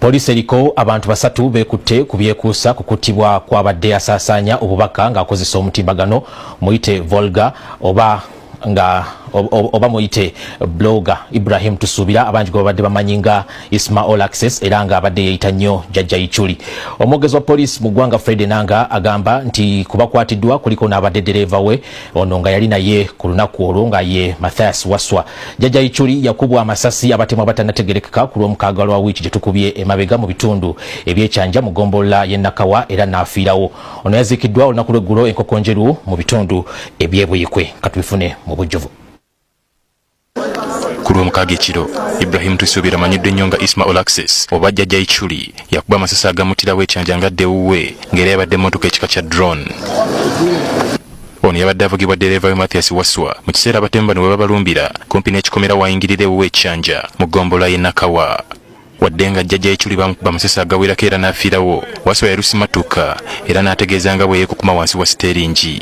Poliisi eriko abantu basatu beekutte ku byekuusa ku kuttibwa kw'abadde asaasaanya obubaka ng'akozesa omutimbagano muyite Volga oba nga oba muyite blogger Ibrahim Tusuubira, abangi gwe babadde bamanyi nga Isma All Access, era nga abadde yeeyita nnyo Jjajja Ichuli. Omwogezi wa poliisi mu ggwanga Fred Enanga agamba nti kubakwatiddwa kuliko n'abadde ddereeva we ono nga yali naye ku lunaku olwo, nga ye Mathias Waswa. Jjajja Ichuli yakubwa amasasi abatemu abatannategerekeka ku Lwomukaaga lwa wiiki gye tukubye emabega mu bitundu eby'Ekyanja mu ggombolola y'e Nakawa era n'afiirawo. Ono yaziikiddwa olunaku lw'eggulo Enkokonjeru mu bitundu eby'Ebuyikwe. Katubifune mu bujjuvu. Ku Lwomukaaga ekiro, Ibrahim Tusuubira, amanyiddwa ennyo nga Isma All Access oba Jjajja Ichuli, yakuba amasasi agamuttirawo Ekyanja ng'adda ewuwe, ng'era yabadde emmotoka ekika kya drone. Ono yabadde avugibwa ddereeva we Mathias Waswa mu kiseera abatemu bano we babalumbira kumpi n'ekikomera wayingirira ewuwe Ekyanja mu ggombolola y'e Nakawa. Wadde nga Jjajja Ichuli bamukuba amasasi agawerako era n'afiirawo, Waswa yalusimatuka era n'ategeeza nga bwe yeekukuma wansi wa siteeringi.